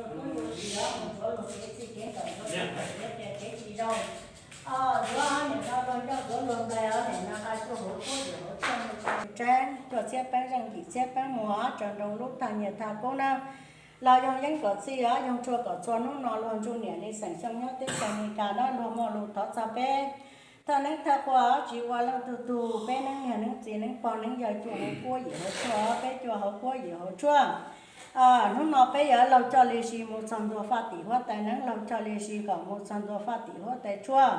Ntxuav luag kev txij kev nkawm, ntxuav luag kev txij kev nkawm, ntxuav kev tsis zoo. Ntxuav niam no luag ncauj, ntxuav luag nplaig, niam no nqa cuaj hauv kuab yim hauv tshuaj, tseeb cuaj txhiab peeb zeej, yim txhiab peeb muag, tsaws nroo lub thaj nyiaj thaj kub na. Los yoog yeeb kom txhij, yoog tshuaj kom txhua, hnub no luag ntsuj niam li xeem Xyooj nyob teb chaws Amelikas na, luag muaj lus thov txog peb thawj neeb thawj qhua, tsis ua leej twg tug, peb neeb niag neeb txiv neeb pog neeb yawg cuaj hauv kuab yim hauv tshuaj, peb cuaj hauv kuab yim hauv tshuaj. Hnub no peb yuav laug coj li si mus txog ntua faj tim huab tais neeb, laug coj li si kom mus txog ntua faj tim huab tais tshuaj.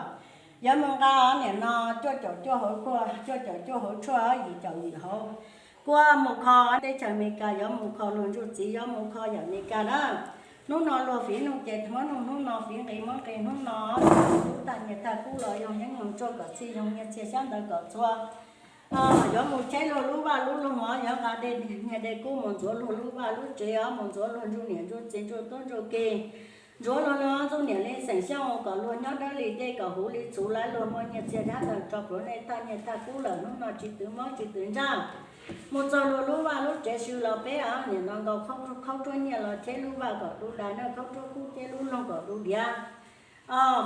Yuav mus nqa niam no cuaj caum cuaj hauv kuab, cuaj caum cuaj hauv tshuaj, yim caum yim hauv kuab mus kho teb chaws Amelikas, yuav mus kho luag ntsuj txiv, yuav mus kho yawm Amelikas na. Hnub no luag fiv nug ces muab nug hnub no, fiv nqi muab nqi hnub no, lub thaj nyiaj thaj kub los yoog yeeb yoog tshuaj kom txhij, yoog nyiaj txiag xyab ntawv kom txhua. Yuav mus cheb luag lub vaj lub loog os, yuav nqa dej nyiaj dej kub mus ntxuav luag lub vaj lub tsev os, mus ntxuav luag ntsuj niam ntsuj txiv ntsuj tub ntsuj ki, ntxuav luag ntsuj niam li xeem Xyooj kom luag nyob dawb li dej, kom huv li txhuv, luag muaj nyiaj txiag dab ntawd tso plhuav nej thaj nyiaj thaj kub lawm, hnub no tsis twv mob tsis twv ntsaj. Mus txog luag lub vaj lub tsev swb los peb niam no nkaus khaub ruab nyiaj los cheb lub vaj kom du das na, khaub ruab kub cheb lub loog kom du diav.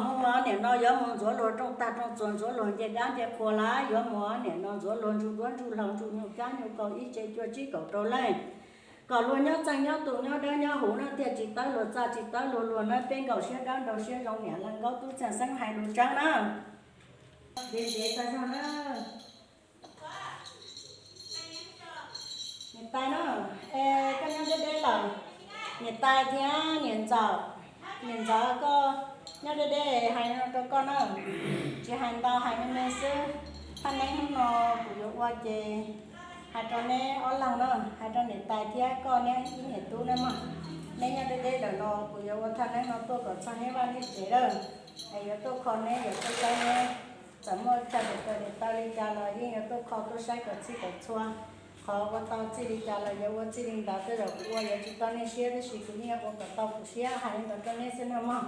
Mus niam no yuav mus ntxuav luag rooj tag rooj txuas, ntxuab luag ncej dab ncej qhua lawm, yuav mus niam no ntxuav luag ntsuj duab ntsuj hlauv ntsuj nyuj kab nyuj kaus ib tsev cuaj tsib kaum rau leej, kom luag nyob txeeg nyob tus nyob dawb nyob huv na, thiaj tsis tawb luag txaj tsis tawb luag luag na. Peb nkaum siab dawb nraug siab zoo, niam leej nkaub tub txhiaj xeeb hais lus tseeb na. Ntev ntev tag zog na. Niam tais na, es koj nyob deb deb lawm, niam tais thiab niam ntxawm, niam ntxawm koj nyob deb deb, hais no rau koj na, tsis hais ntau, hais me me xwb. Thaj neeb hnub no kuv yuav ua ces hais rau neb ob leeg na, hais rau niam tais thiab koj neb ib niam tub na mog. Neb nyob deb deb lawm los kuv yuav ua thaj neeb no tuaj kom txog neb vaj neb tsev lawm, es yuav tuaj kho neb, yuav tuaj saib neb. Txawm muaj chaw tes taw tes taw li cas los yeej yuav tuaj kho tuaj saib kom txhij kom txhua. Qhov ua tau txij li cas los yuav ua txij li ntawd, tej zaum kuv ua yuav tsis tau nej siab tab sis kuv yeej yuav ua kom tau kuv siab, hais li ntawd rau neb xwb nawj mog.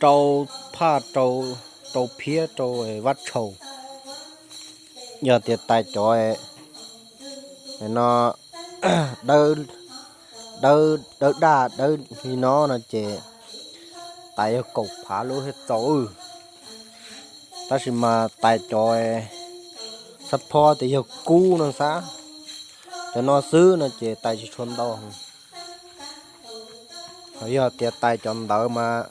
Rau phaj rau, rau phiab rau Vaj Tshaus. Yog tias tais cov no dawb, dawb daj dawb li no no ces tais yog kaum phav lub thiaj txaus. Tab sis mas tais cov xab phob tias yog kub no xab, cov no xwb no ces tais tsis tshua ntau. Ho yog tias tais cov ntawd mas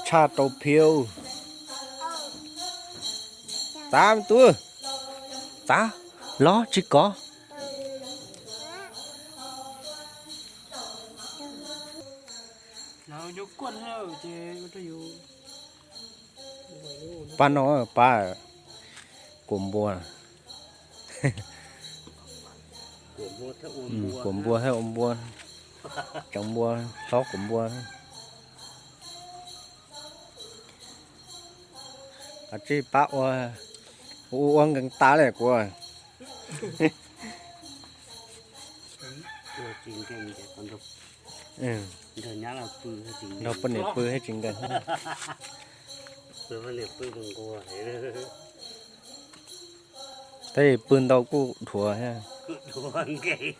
tshaj rau phiab. Txav me tub, txav los tsis kov. Pab no, pab kuam npua, kuam npua thiab ua npua, tseev npua, hlob kuam npua. Kav tsij pab ua, ua ua nkees tas li kuv. Nrog poj niam pw thiab tsis nkees. Tab sis pw ntau kuj dhuav thiab. Kuv duav nkeeg.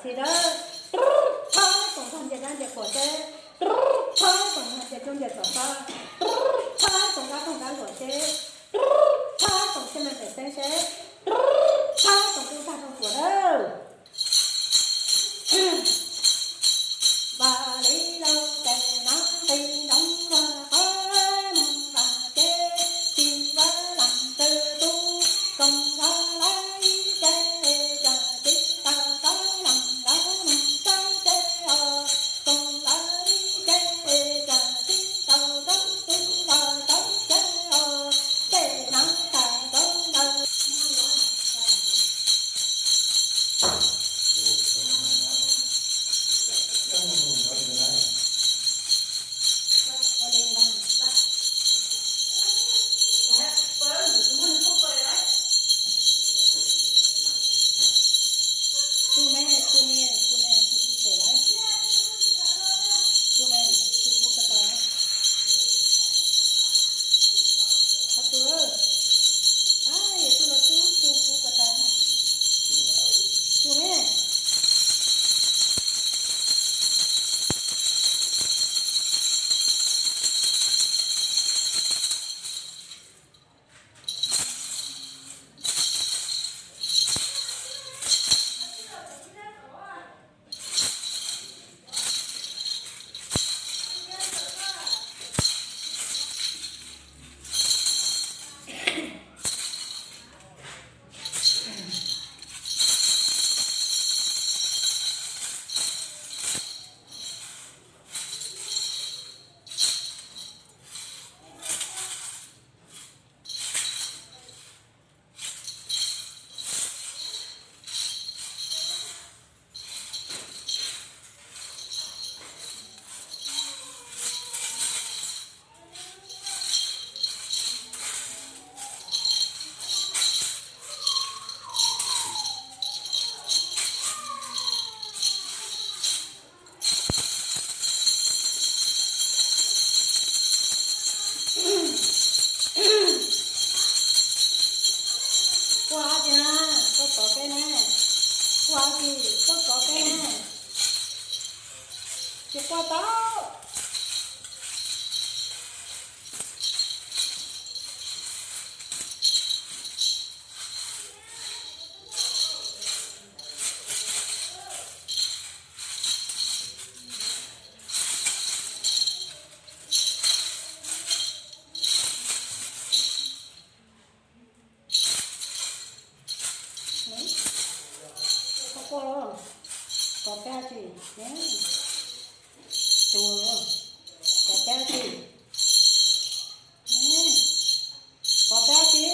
Txi dawb, txhob ntsia dab ntsia qhuas seb, txhob ntsia coob ntsia txom sab, txhob ntsia dab toog dab luam seb, txhob ntsia txiaj ntsig pem xeeb seb, txhob ntsia tub tag rooj tuam dawb. Vam li lauj tes no nqis nroos luag qhov muag vam ces tsis vaj leej twg tub koom nrog lawv ib ce, tsis tau txhob leej lawv mus txawb ces os, koom lawv ib ce, tsis Kua tau. Koj quaj los? Kov peb tsi ne? Tus, kov peb tsi? Kov peb tsi?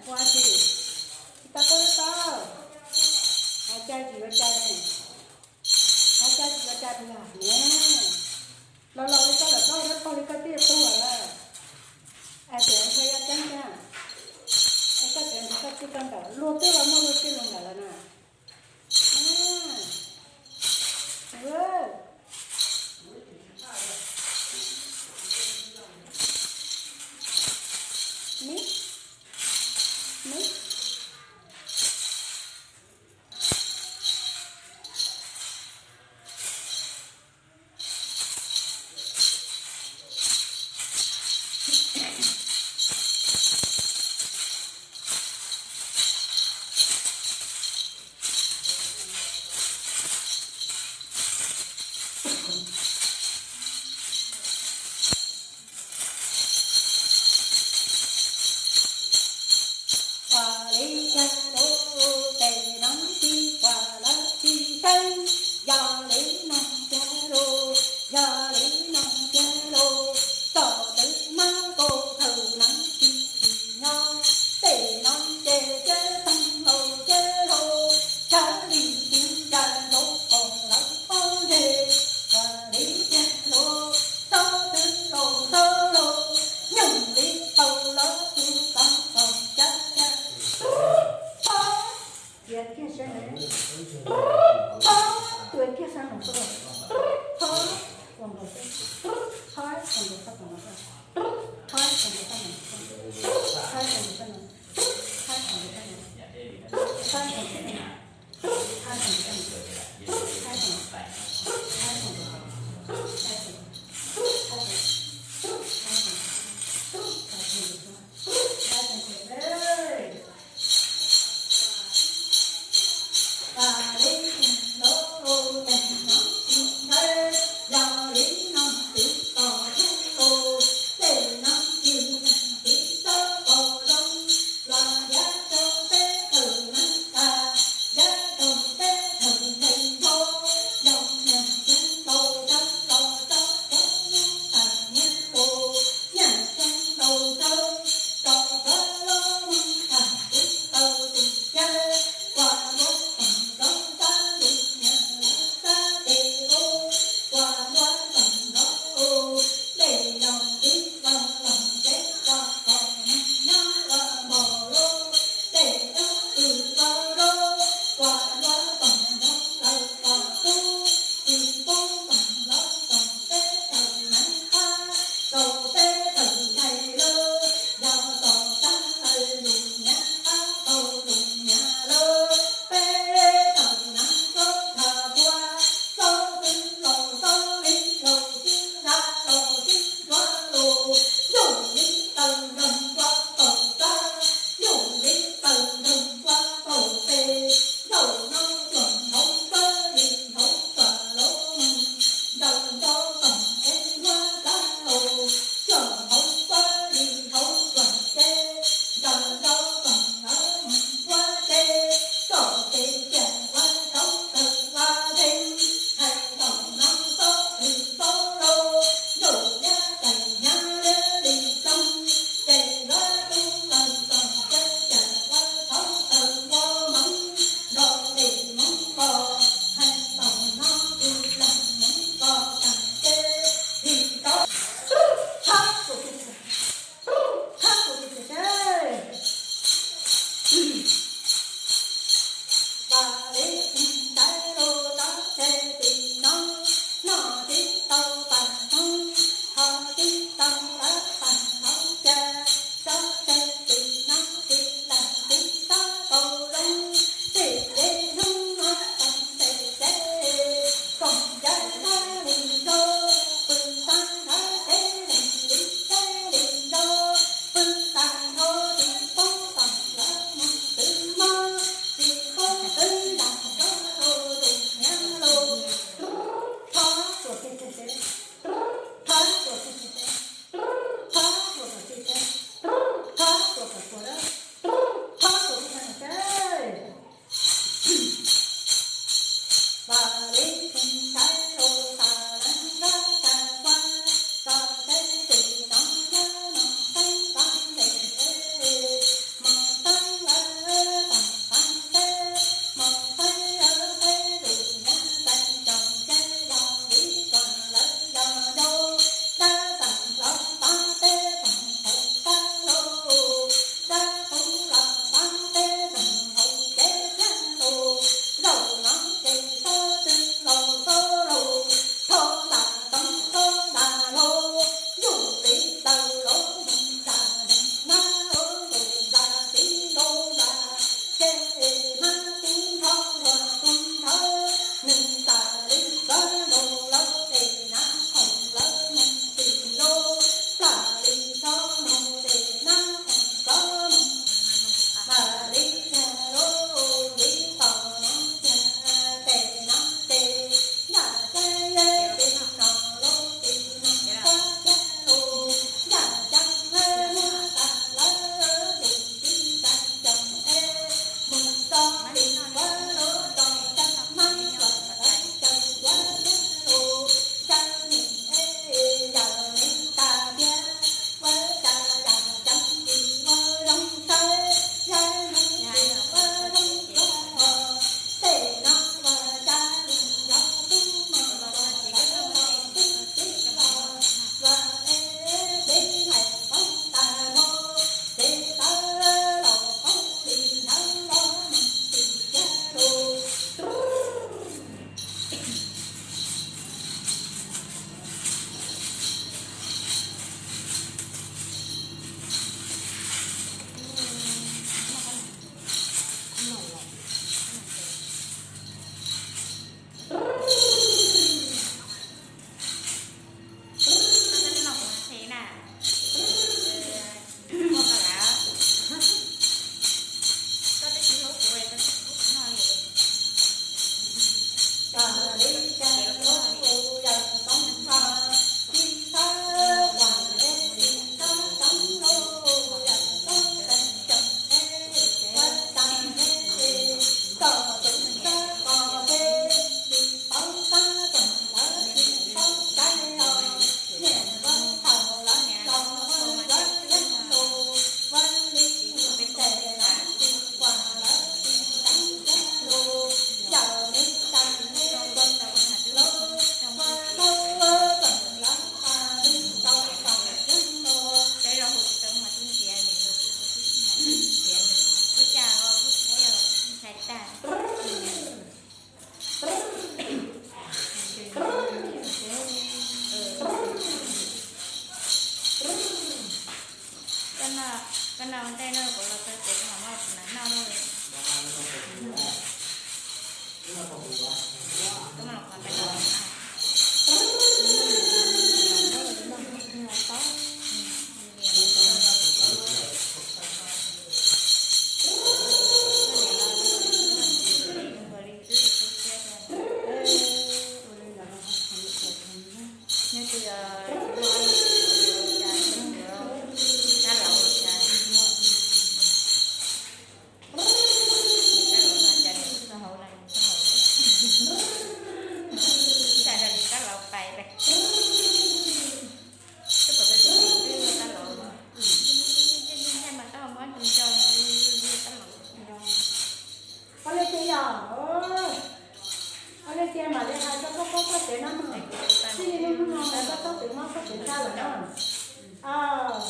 Quaj tsi? Tsis tau quaj tau. Hais cai tsis yuav cai ne. Hais cai tsis yuav cai puas yog ne? Los laus li koj lawm koj thiab qaug li koj twb tuag lawm. Es tseem ntshe yuav ceeb thiab. Es koj tseem ntshe koj txij koj ntawm luag twb los muaj luag txij luag ntawm lawm na. Ni, ni. Ua li cas los tej no tsis ua lawm tsis teeb, yog li no tiag los, yog li no tiag los, txog twg mas koj Koj li tias yog, koj li tias mam li hais rau koj pab koj tsev na mog. Txij li hnub no mas koj txhob twv mob txhob twv ntsaj lawm na.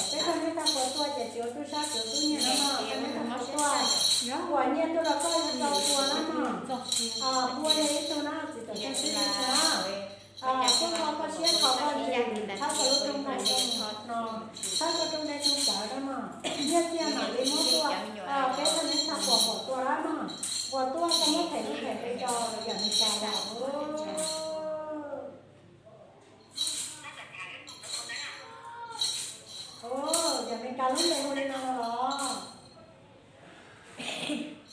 Peb thaj neeb thaj puas tuaj ces tsis ua tub sab tsis ua tub nyiag na mog, thaj neeb thaj puas tuaj, puas nyiaj tuaj rau koj yog rau puas na mog. Npua yog ib tug na, txiv tawm tag sib ib tug na. Koj kho koj siab kho koj ntsws, txhawb koj lub rooj nqaij rooj no, txhawb koj rooj dej rooj cawv na mog. Nyiaj txiag mam li muab tuaj, peb thaj neeb thaj puas puas tuaj na mog. Puas tuaj koj muab them lub them pes rau yam Meskas lawm. Yam Meskas lub npe hu li no no los?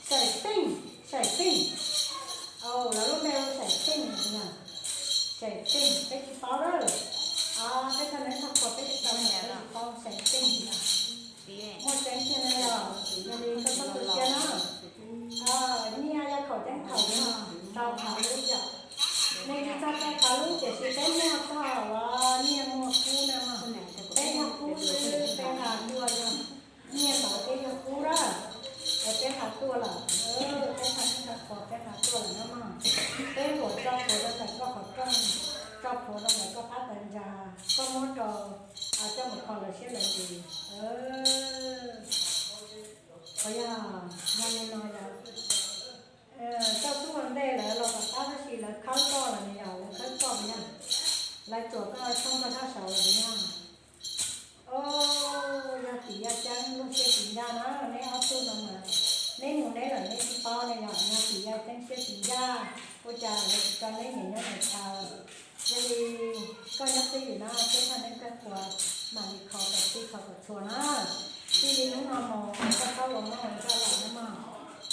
Saim Xeej, Saim Xeej. Lawv lub npe hu Saim Xeej no. Saim Xeej peb tsis paub lawm. Peb thaj neeb thaj puas peb tsis tau, peb tsis paub Saim Xeej. Muaj tseeb tiag na yog, yog li koj txhob tu siab na. Nyiaj yog khaum ceeb khaum no, tau qhov lub yom. Nej tsis txhob tau qhov lub tiam sis peb muaj txog uas nyiaj muaj kub na mog. Peb yog kub xwb peb nqa tuaj yog nyiaj ntau peb yog kub lawm. Es peb nqa tuaj lawm, peb thaj neeb thaj puas peb nqa tuaj lawm na mog. Peb huam tso plhuav rau ntawm koj qhov rooj, tso plhuav rau ntawm koj qab taw ntsa, koj muab rau coj mus kho lawv siab lawv ntsws. Os yog, yog li no yog koj xub ua ntej lawv los tom qab tab sis lawv khawb koj los yog lawv khawb koj yog, lawv tsuam koj tshooj koj sab saud los yog. Os, yog tim yaj ceeb luag siab tsis ncaj na, neb ob tug no mas neb mus neb lawm neb tsis paub ne yog, yog tim yaj ceeb siab tsis ncaj, ua cas lawv tsis tso neb niam nyob niam chaw. Yog li koj nyob twj ywm na, peb thaj neeb thaj puas mam li kho kom txhij kho kom txhua na. Txij li hnub no mus koj txhob ua mob ua ntsaj lawm na mog.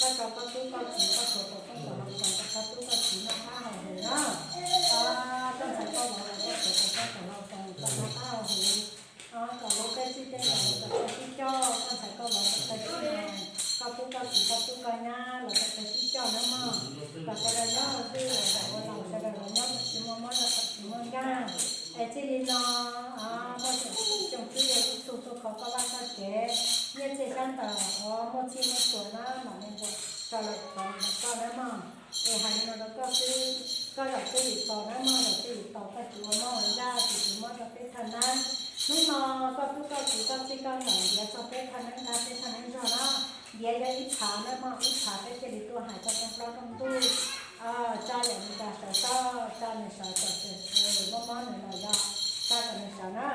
Koj tso koj tub koj kiv koj tuav kom koj kom los kom koj tub koj kiv noj qab haus huv na. Koj ntxhais koj vauv los koj tuav kom koj kom los kom koj noj qab haus huv. Kom lub tej txij tej nkawm los kom txawj sib coj, koj ntxhais koj vauv kom txawj sib hais, koj tub koj kiv koj tub koj nyab los kom txawj sib coj na mog. Kom sawv daws nyob ua twj ua laus, sawv daws los nyob kom tsis muaj mob kom tsis muaj nkeeg. Es txij li no muaj xyoo xyoo twb yog ib tug tuaj kho koj vaj koj tsev, nyiaj txiag xyab ntawv uas muaj txhij muaj txhua na mam li npuas tso los rau koj na mog. Es hais li no rau koj xwb, koj zam txwj ywm tos na mog, zam txwj ywm tos, koj tsis ua mob ua ntsaj, tsis tsis mob rau peb thaj neeb. Hnub no koj tub koj kiv koj txij koj nkawm ntiav txog peb thaj neeb nrab peb thaj neeb zog na, ntiav yog ib phav na mog, ib phav peb thiaj li tuaj hais koj rooj plaub rooj ntuj. Tsa yam Meskas sawv, tsa nws sawv kom mob mob nws los yog tsa kom nws sawv na.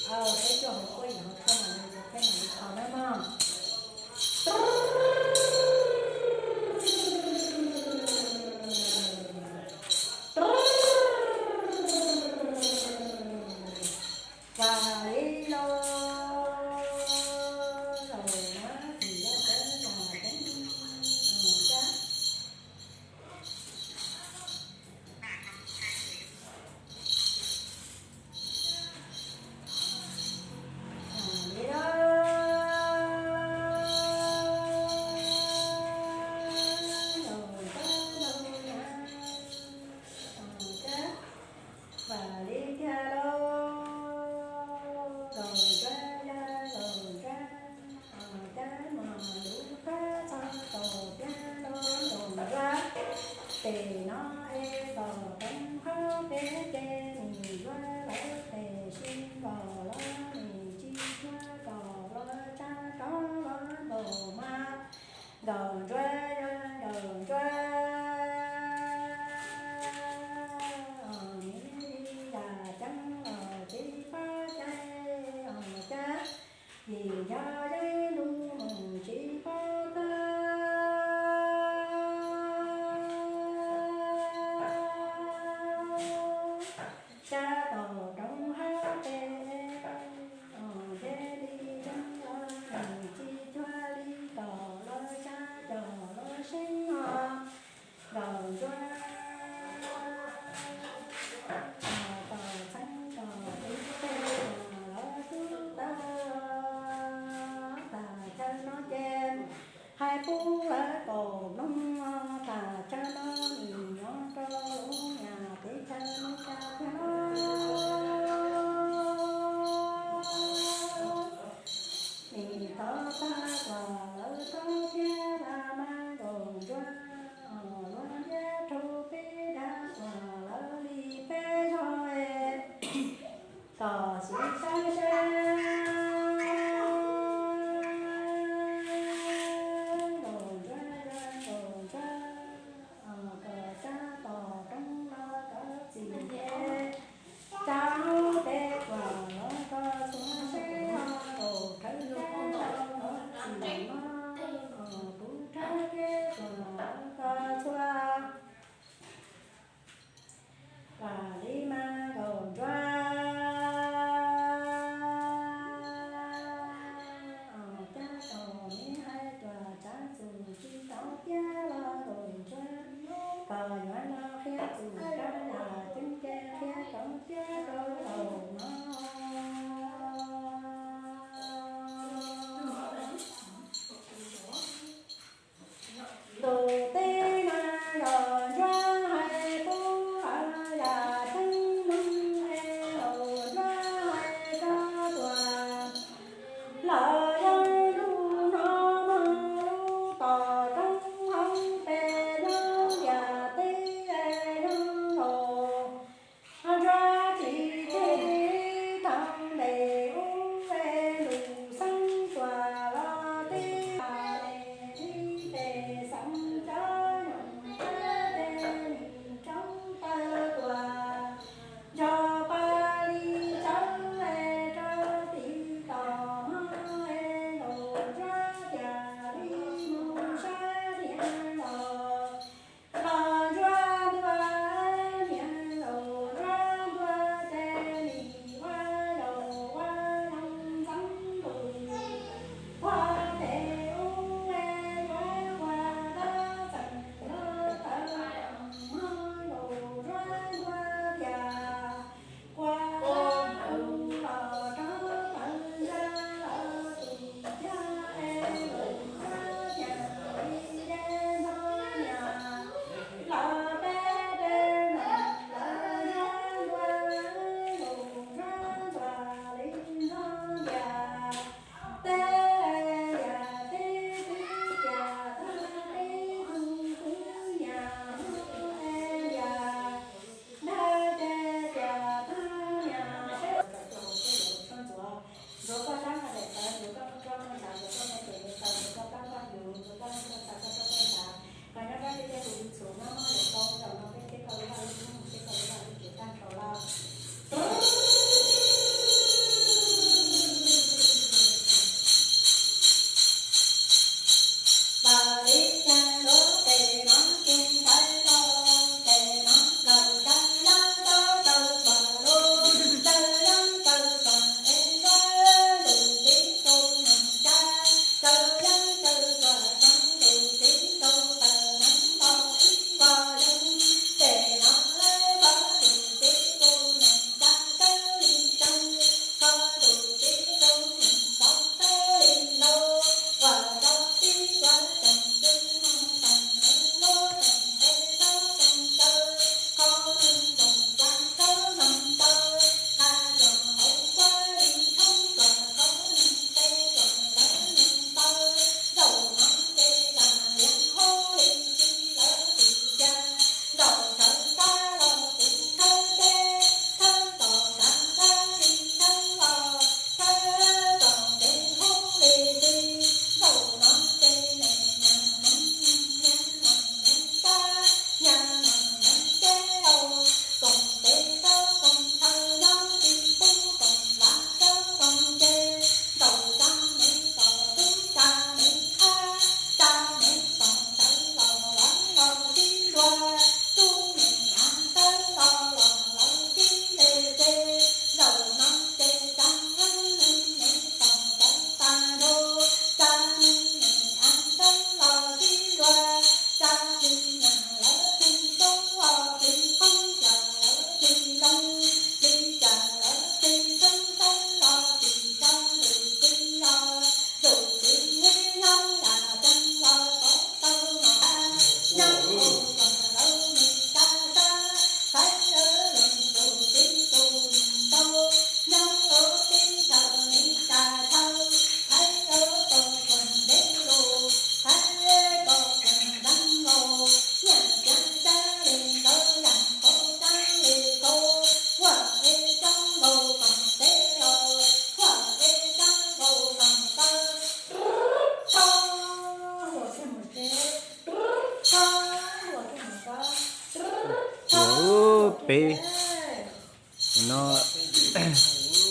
Peb cuaj hauv kuaj yim hauv tshuaj mam li ntiav peb mam li kho na mog. Kawg li los, zaum no tim yaj ceeb los ceeb, Tos siv sab sab, nkaus ntsuab ntsuab nkaus ntsuab, kos tsab tos roob los kos txim nce, tsab ub teb kuam los kos txhua seb, nkaus khawb lug los kos txim mob, kos puv rhawb keb kuam los kos txhua. Vam li mas nkaus ntsuab.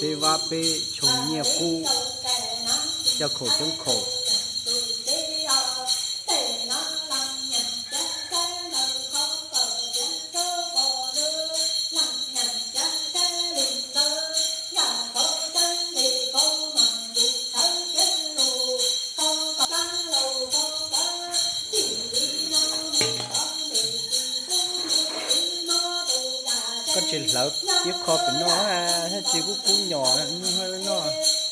Peb vab peb tshoov nyiaj kub, coj khaum coob khaum. Koj tsis hlawv ib qho pem no, thiab tsis kub kub nyom nyuj noj.